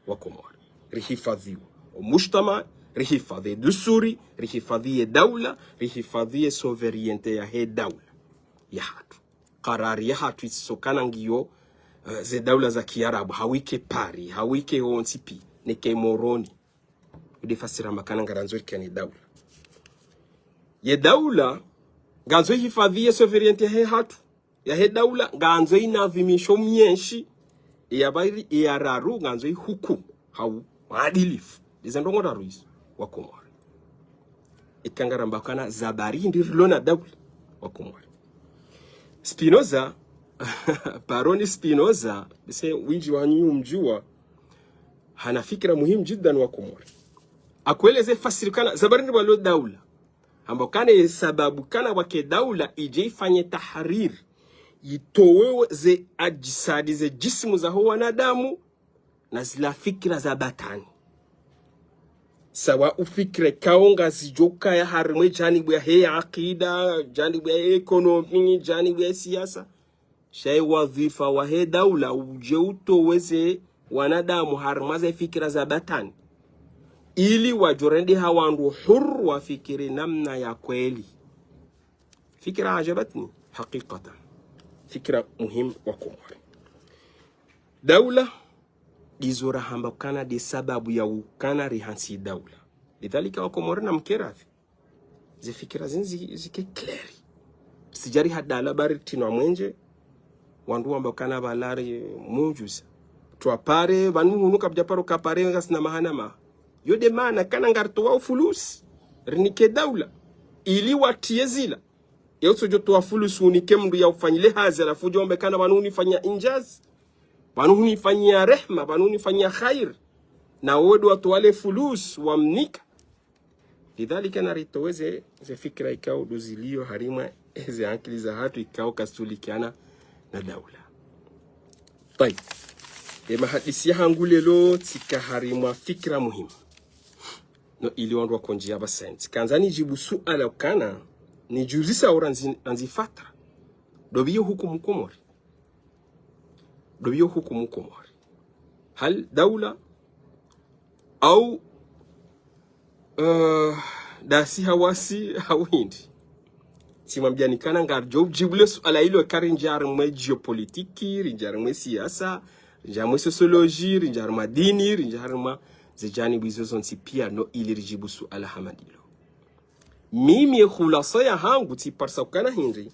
wa Komori. Rihifadhiwa o mujtama, rihifadhi dusturi, rihifadhi ye daula, rihifadhi ye souveraineté yahe daula yahatru. Karari yahatru itsisokana ngiyo, eh, ze daula za kiarabu, hawuke Paris, hawuke wontsi pia, neke Moroni. Yo nde fasiri amba kana ngarandzo rikane daula. Ye daula, ngandzo ihifadhi ye souveraineté yahe hatru, yahe daula, ngandzo inadhimisho myenshi, ya pvili, ya raru, ngandzo ihukumu, hau, mwadilifu. Nde ze ndrongo raru izo, wa Komori. Eka ngaramba kana za bari hindri rilo na daula, wa Komori. Spinoza, Baroni Spinoza, bese windji wanyu mdjuwa, hana fikira muhimu jiddan wa Komori. Hakueleze fasiri kana, za bari hindri pvwalo daula. Hamba kana ye sababu kana pvwake daula idje ifanye tahrir, itowe ze ajisadi, ze jisimu zaho wanadamu, na zila fikira za batwali. Sawa ufikira ikao ngazidjo kaya harimwa e janibu yahe akida, janibu yahe ekonomi, janibu yahe siasa. Sha ye wadhwifa wahe daula udje utowe ze wanadamu harimwa ze fikira za batwali. Ili wadjo rendeha wandru huru wafikiri namna ya kweli. Fikira ajabatni, hakikatan. Fikira muhimu wa Komori. Daula, ndizo rahamba kana nde sababu ya ukana rihantsi daula. Lidhalika wa Komori namkere. Ze fikira zinu zi-, zike clair. Tsidjari ha daula bari ritrinwa mwenje, wandru wamba kana pvala rimundjuza. Twa pare, pvanu hunu kapvadja paro ka pare ngasina maana maha. Yo nde maana kana ngaritowa ufulusi, rinike daula. Ili watriye zila. Ye utsodjo towa fulusi unike mndru ya ufanyile hazi, halafu udje wambe kana pvanu unifanyia injaz. Pvanu unifanyia rehma, pvanu unifanyia khair. Na wewe ndo watowa le fulusi wamnika. Lidhalika naritowe ze, ze fikira ikao ndo zilio harimwa eze ankili zahatru ikao kazitsulikiana na daula. Tayib. E mahadisi yahangu leo tsika harimwa fikira muhimu. No ili wandru wakondjia pvasentsi. Kandza nidjibu suala ukana, nidjuzisa ora nzi, nzi fatra. Ndo pvi yo hukumu Komori. Ndo pvi yo hukumu Komori. Hal daula au, eh, ndasi hawasi hau hindri. Tsimwambiani ukana ngaridjo djibu le suala ilo eka rindjia harimwa e géopolitique, rindjia harimwa e siasa, rindjia harimwa e sociologie, rindjia harimwa dini, rindjia harimwa ze janibu izo zontsi pia no ili ridjibu suala hama ndilo. Mimi e khulasa yahangu tsiparisa ukana hindri.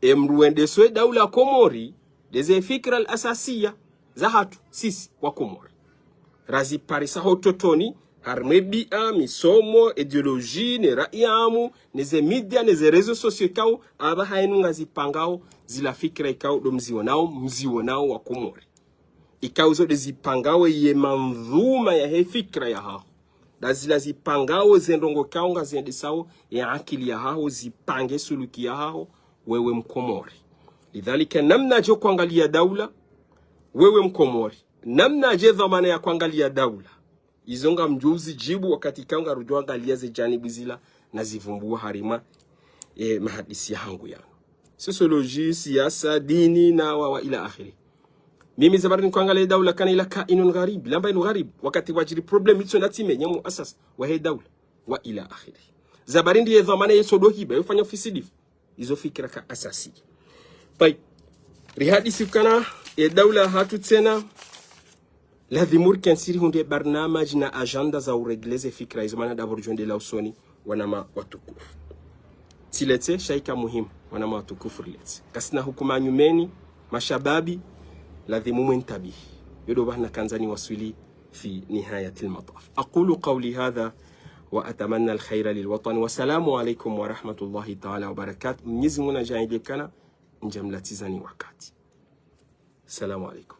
E mndru wendeso e daula Komori, ndeze fikira al-asasiya zahatru, sisi wa Komori. Raziparisa ho utotoni, harimwa e bia, misomo, idéologie, ne rai amu, neze média, neze réseaux sociaux ikao, apvaha inu ngazipangao, zila fikira ikao, ndo mzionao, mzionao wa Komori. Ikao zo nde zipangao ye mandhuma yahe fikira yahaho. Nda zila zipangao ze ndrongoo ikao ngaziendesao ye akili yahaho, zipange suluki yahaho, wewe Mkomori. Lidhalika namnadje hwangalia daula, wewe Mkomori. Namnadje dhwamana ya hwangalia daula. Izo ngamdjo uzidjibu wakati ikao ngarudjo hwangalia ze janibu zila nazivumbua harimwa, eh, mahadisi yahangu yanu. Sociologie, siasa, dini, na wa, wa ila akhiri. Mimi ze habari nihwangalia daula ukana ila kainun gharib, lamba inu gharib, wakati wadjiri problème itso na tsime, nyamu asas, wahe daula, wa ila akhiri. Ze habari ndiye dhwamana yetso ndo hiba, yofanya ufisidifu. Izo fikira ka asasi. Tayib. Rihadisi ukana, e daula yahatru tsena, ladhimu rikentsi rihundre barnamaji na ajanda za urégler ze fikira, izo mana d'abord ridjo endelea usoni, wananya watukufu. Tsiletse, sha ika muhimu, wananya watukufu riletse. Kasina hukuma nyumeni, mashababi, ladhimu mwentabih. Yo ndo pvahanu kandza niwaswili في نهاية المطاف. أقول قولي هذا وأتمنى الخير للوطن. والسلام عليكم ورحمة الله تعالى وبركاته. Mnyezi Mungu nadjaanlie ukana ndjamlatizani wakati. Salamu alaikum.